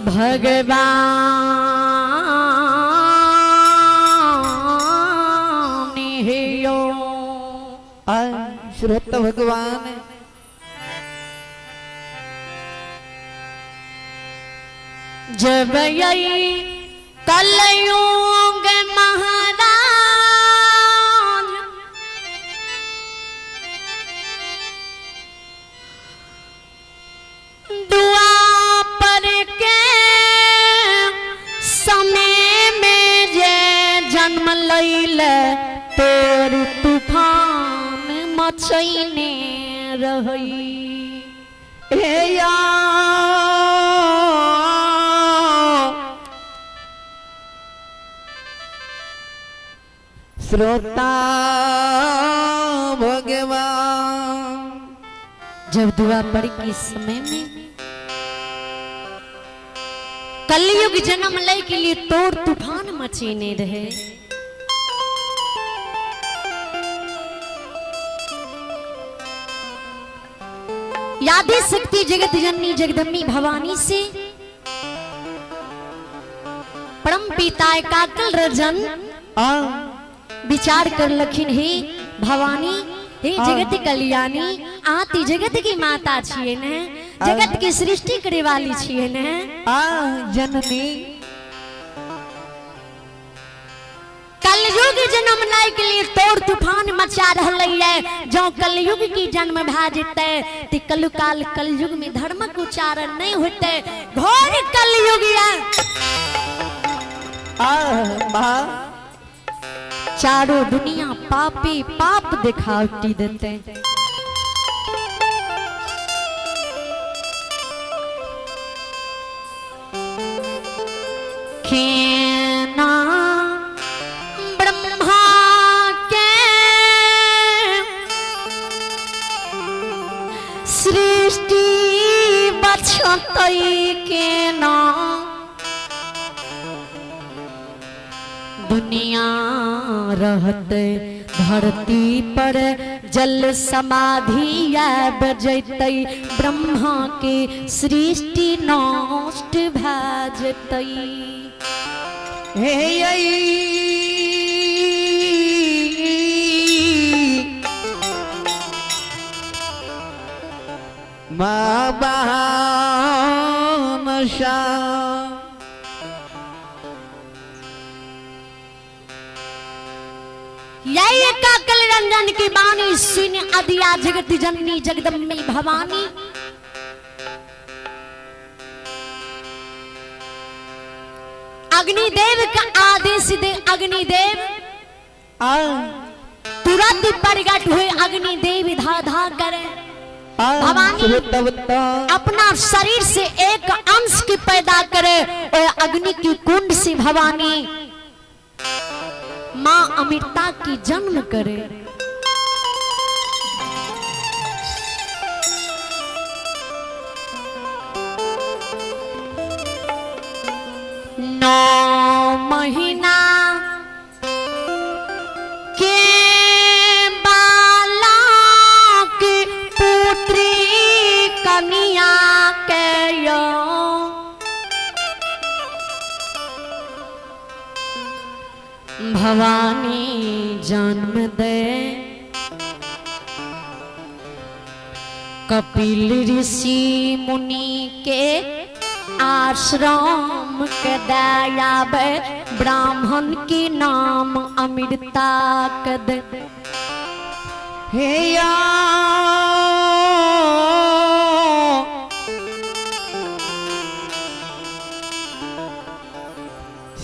भगवान हेयो। आ श्रोत भगवान। जब यही कलयुग महाराज दुआपर के समय में जे जन्म लैले तोर तूफान मचैने रहई। हे या श्रोता भगवान। जब द्वापर के समय में कलयुग जन्म लय के लिए तोड़ तूफान मचेने रहे, यादि शक्ति जगत जननी जगदम्बी भवानी से परम पिता एकाकल रजन आ विचार कर लखिन, हे भवानी, हे जगत कल्याणी, आती जगत की माता छिए ने, जगत की सृष्टि करे वाली छिए ने। आ जननी। कलयुग जन्म लय के लिए तोड़ तूफान मचा रहलै है। जो कलयुग की जन्म भए जेतै ते कलुकाल कलयुग में धर्मक उच्चारण नहीं होते, घोर कलयुग या। आ माँ। चारों दुनिया पापी पाप दिखावटी देते। खेना ब्रह्मा के सृष्टि बचतै केना दुनिया रहते, धरती पर जल समाधि आबि जैतै, ब्रह्मा के सृष्टि नष्ट भए जेतै। हे आई माँ बहानशा। यही एकाकल रंजन की वाणी सुन अदिया जगत जननी जगदम्बी भवानी अग्निदेव का आदेश दे। अग्निदेव आ तुरंत प्रकट हुए, अग्निदेव धा धा करे। आ भवानी श्रोतवता अपना शरीर से एक अंश की पैदा करे और अग्नि की कुंड से भवानी माँ अमृता की जन्म करे। नौ महीना के बालक पुत्री कन्या के यो भवानी जन्म दे। कपिल ऋषि मुनि के आश्रम के दयाबे, ब्राह्मण के नाम अमृता के दे। हे या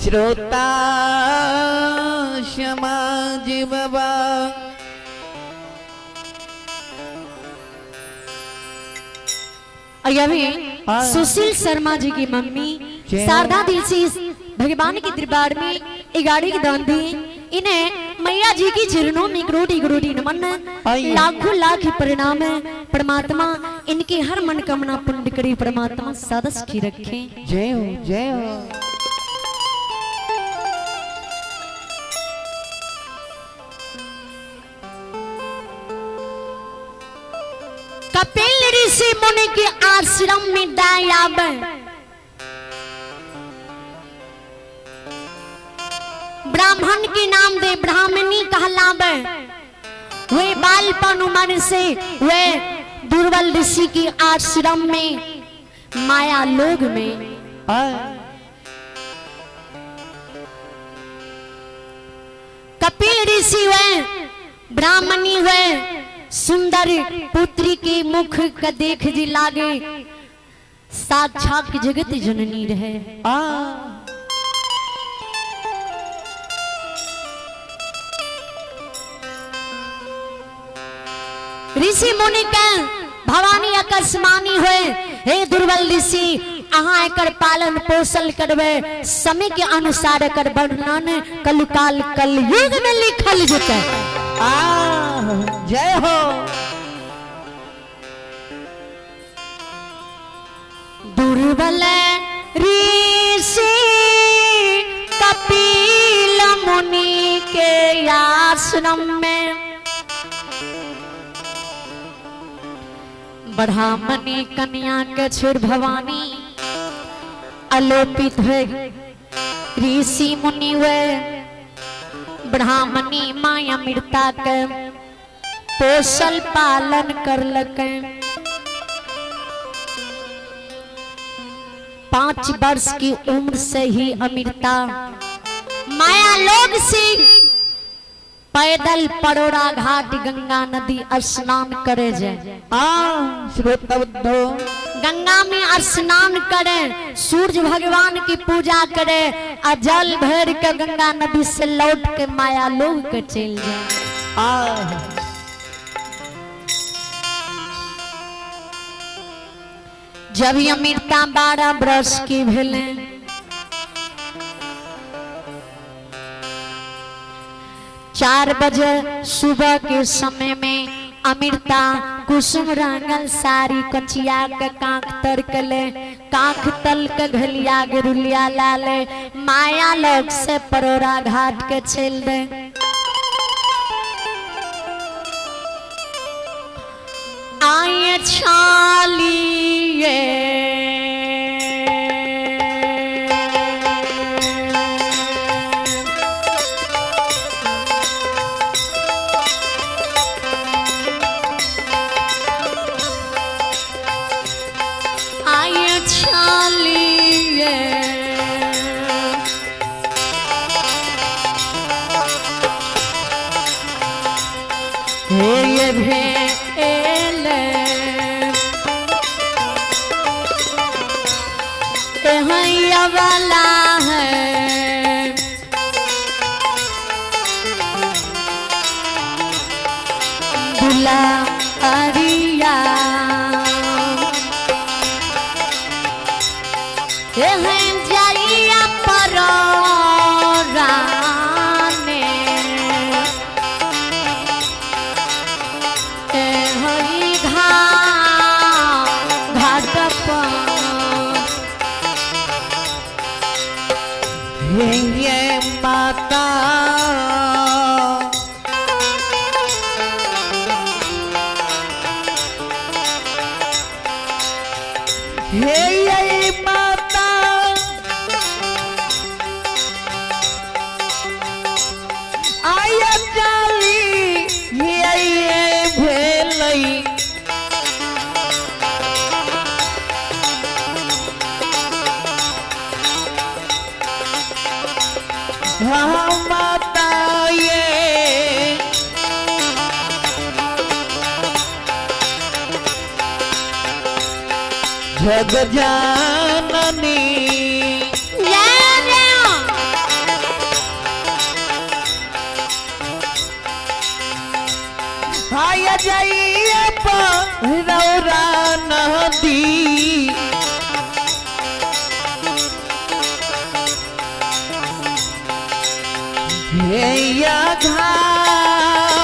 श्रोता समाज बाबा। और अभी हाँ। सुशील शर्मा जी की मम्मी जय। शारदा दिल से इस भगवान के दरबार में गाड़ी की दान दी। इन्हें मैया जी की चरणों में करोड़ी करोड़ी नमन, आइए। लाखों लाख प्रणाम है। परमात्मा इनकी हर मनोकामना पूर्ण करे, परमात्मा सदा सुखी रखे। जय हो जय हो। कपिल ऋषि मुनि के आश्रम में दयाब ब्राह्मण के नाम दे ब्राह्मणी कहलावे। वे बालपन उम्र से वे दुर्बल ऋषि के आश्रम में माया लोग में आ कपिल ऋषि हुए ब्राह्मणी हुए सुंदर पुत्री के मुख का देख जी लागे साक्षात जगत जननी रहे। आ ऋषि मुनि के भवानी अकस्मानी हुए, हे दुर्बल ऋषि अहाँ एकर पालन पोषण करबे, समय के अनुसार एकर वर्णन कलकाल कलयुग में लिखल जेतै। आ जय हो। दुर्बल ऋषि कपिल मुनि के आश्रम में ब्राह्मणी कन्या के छोड़ भवानी अलोपित है। ऋषि मुनि वे ब्राह्मणी माया मृता के पोषण पालन कर लके। 5 वर्ष की उम्र से ही अमृता माया लोग से पैदल परोरा घाट गंगा नदी स्नान करे जाए। आ श्रोता बंधु गंगा में स्नान करे, सूर्य भगवान की पूजा करे और जल भर के गंगा नदी से लौट के माया लोग के चल जाए। आ जब अमृता 12 वर्ष की भेले 4 बजे सुबह के समय में अमृता कुसुम रंगल साड़ी कचिया के कांख तर के ले, कांख तल के घलिया गेरुलिया लाले माया लोक से परोरा घाट के चल दे। आए छालिए आए छालिए हे ये भेल एहैया वाला है दुलारिया एहन जाइया परोराने एहई घाट पर हे ये माता हे ये माता आया चाली हे ये भेलई हाँ माता ये जग जाननी जय जय हाय जाइए पौरा नदी हे या घाटा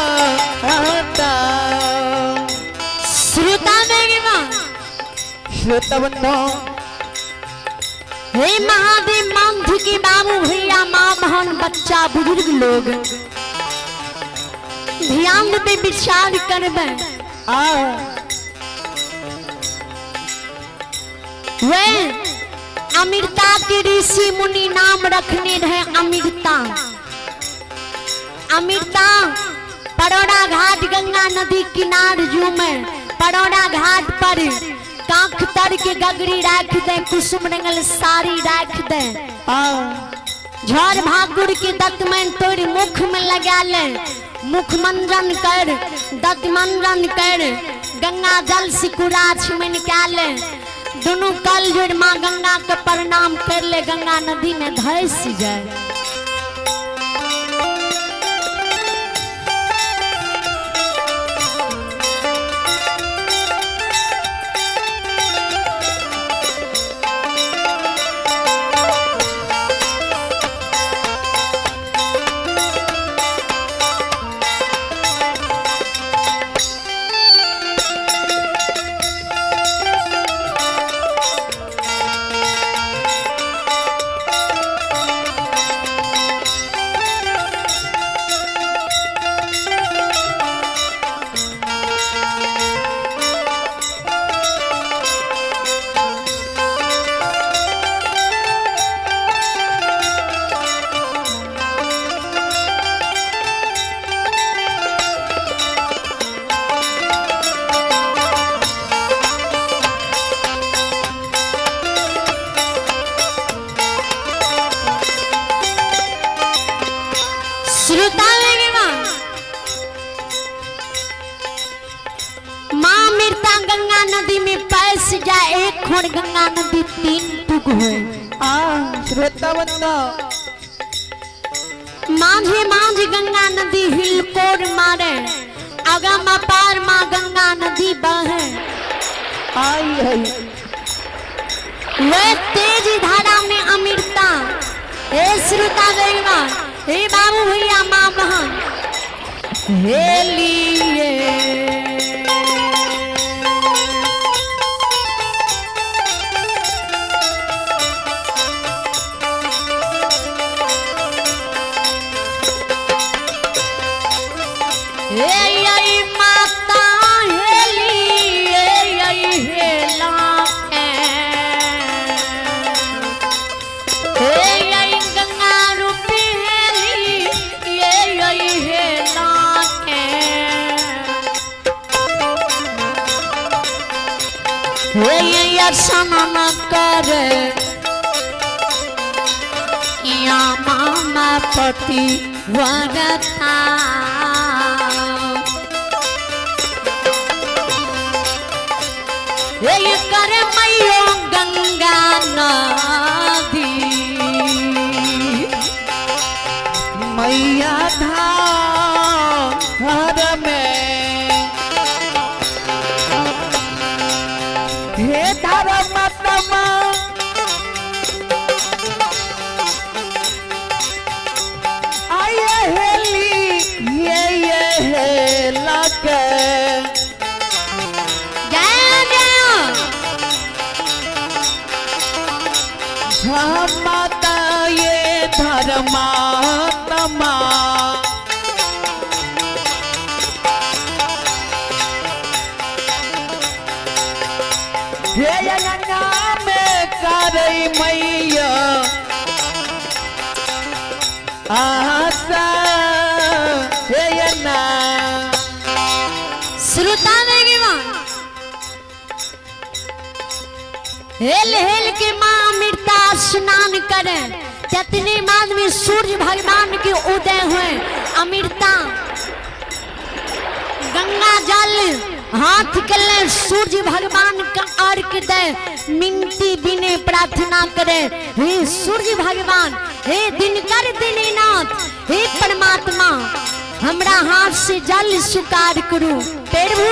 श्रोता मेरी माँ श्रोता बंधु हे महादेव मांधु के बाबू भैया माँ बहन बच्चा बुजुर्ग लोग ध्यान पे विचार करबे। आ वे अमृता के ऋषि मुनि नाम रखने रहे अमृता। अमृता परोड़ा घाट गंगा नदी किनार जूमे परोड़ा घाट पर कांख तर के गगरी राख दे, कुसुम रंगल साड़ी राख दे, झड़ भाकुर के दतमैन तोड़ मुख में लगा ले, मुख मंजन कर दतमंजन कर गंगा जल सिकुड़ा छिमन ले, दोनों कल जोड़ माँ गंगा के प्रणाम कर ले, गंगा नदी में धस जाए। श्रोता माँ मृता गंगा नदी में पैस जाए, एक खोर गंगा नदी तीन टुक हो। श्रोता बंधु माझे माझ गंगा नदी हिलकोर मारे, अगम अपार माँ गंगा नदी बहे। आई है वह तेज धारा में अमृता। हे श्रोता गंगा, हे बाबू भैया माँ बहन, हे लिए हे आई माता हे लिए आई हे लाके, हे आई गंगा रूपी हे लिए आई हे लाके, हे स्नान कर या मामा पति वरता। हे कर मैयो गंगा नदी मैया धार में, हे धार माता आये हेली ये हे लगे। जय जय हाँ माता ये धर्मात्मा हे गंगा में करई मैया आशा हे ना। श्रोता हेल हेल के माँ अमृता स्नान करें, जितने बाद में सूर्य भगवान के उदय हुए, अमृता गंगा जल हाथ के ले सूर्य भगवान का अर्घ दे, मिनती बिने प्रार्थना करे, हे सूर्य भगवान, हे दिनकर दीननाथ, हे परमात्मा, हमरा हाथ से जल स्वीकार करू प्रभु।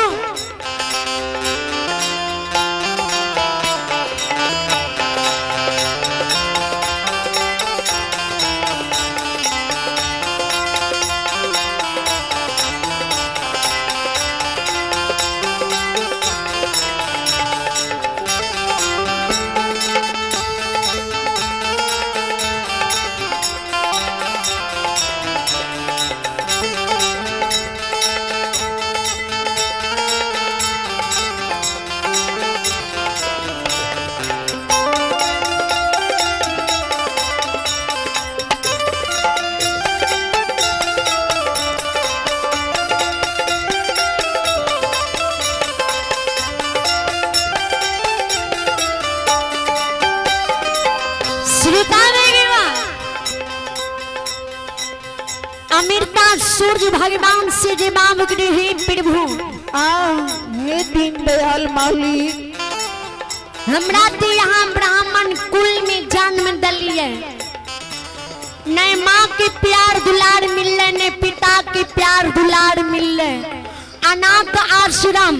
सूर्य भगवान से जे मांग हे प्रभु, आ हे दीन दयाल मालिक, हमरा तो यहाँ ब्राह्मण कुल में जन्म दिलिए, नहीं माँ के प्यार दुलार मिलले, नहीं पिता के प्यार दुलार मिलले। अनाथ आश्रम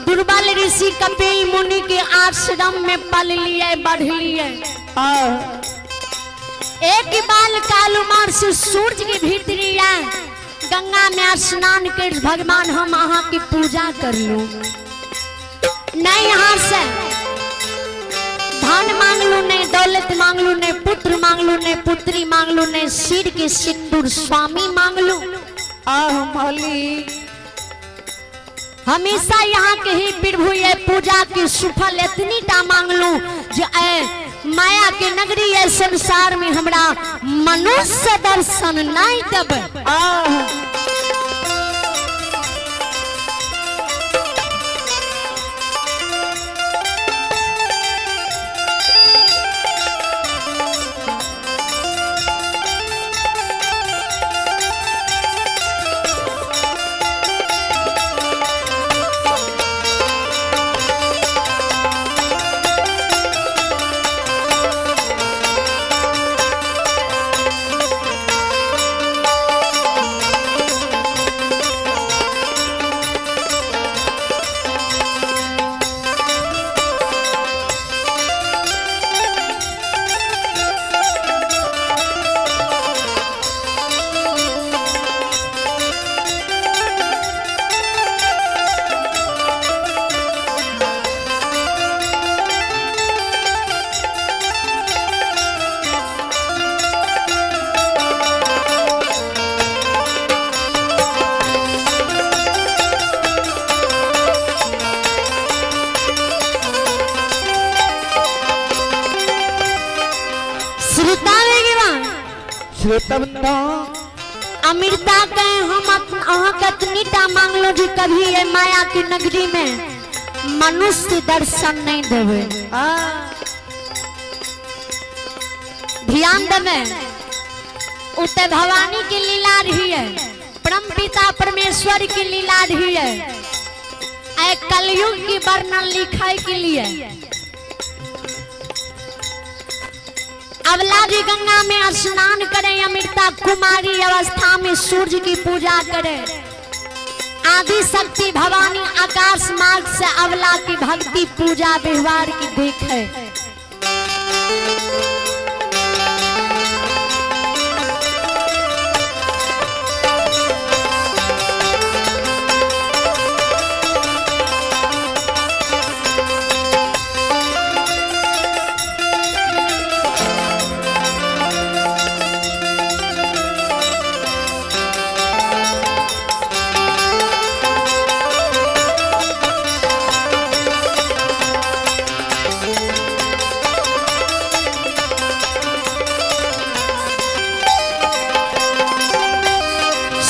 दुर्बल ऋषि कपिल मुनि के आश्रम में पल लिए बढ़ लिए। आ एक बाल काल उमर से सूर्य के भीतरी आए गंगा में स्नान कर भगवान हम अहाँ की पूजा कर लू। नहीं यहाँ से धन मांगलू, नहीं दौलत मांगलू, नहीं पुत्र मांगलू, नहीं पुत्री मांगलू, नहीं सिर के सिंदूर स्वामी मांगलू। आ मालिक, हमेशा यहाँ के ही प्रभु ये पूजा की सुफल इतनी टा मांगलू जो ए माया के नगरी ये संसार में हमरा मनुष्य दर्शन नहीं देब। आ श्रोता भगवान, श्रोतबंधो, अमृता के हम अहाँ के इतनी टा मांगलो जी कभी ये माया की नगरी में मनुष्य दर्शन नहीं देवे। आ ध्यान देवे, उते भवानी की लीला रही है, परम पिता परमेश्वर की लीला रही है, ऐ कलयुग की वर्णन लिखाई के लिए। अबला जी गंगा में स्नान करें, अमृता कुमारी अवस्था में सूर्य की पूजा करें। आदि शक्ति भवानी आकाश मार्ग से अबला की भक्ति पूजा व्यवहार की देखे।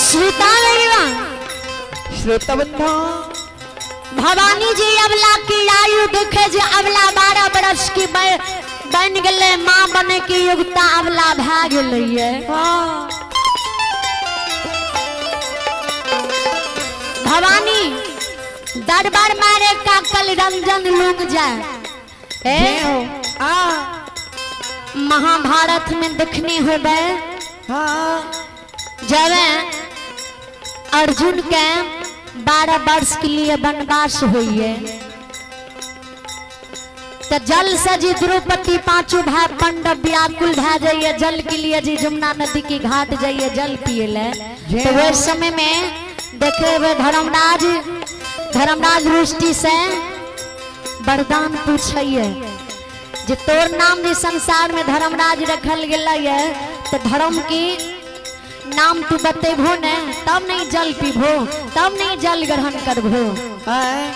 श्रोता भगवान, श्रोतबंधो, भवानी जी अबला की आयु देखे जे अबला 12 बरस की बन गए, माँ बने की योग्यता अबला भा गेलै। भवानी दरबार मारे का कल रंजन लूंग जाए। जय हो। आ महाभारत में देखने होबे, हाँ जब अर्जुन के 12 वर्ष के लिए वनवास हुई है तो जल से जी द्रौपदी पांचों भाई पांडव व्याकुल भा जाइए जल के लिए जी जमुना नदी की घाट जाइए जल पिए ले। तो वह समय में देखे हुए धर्मराज धर्मराज रुष्टि से वरदान पूछिए जे तोर नाम भी संसार में धर्मराज रखल गेलै तो धर्म की नाम तू बतेबो ने तब नहीं जल पीबो, तब नहीं जल ग्रहण करबो। आए।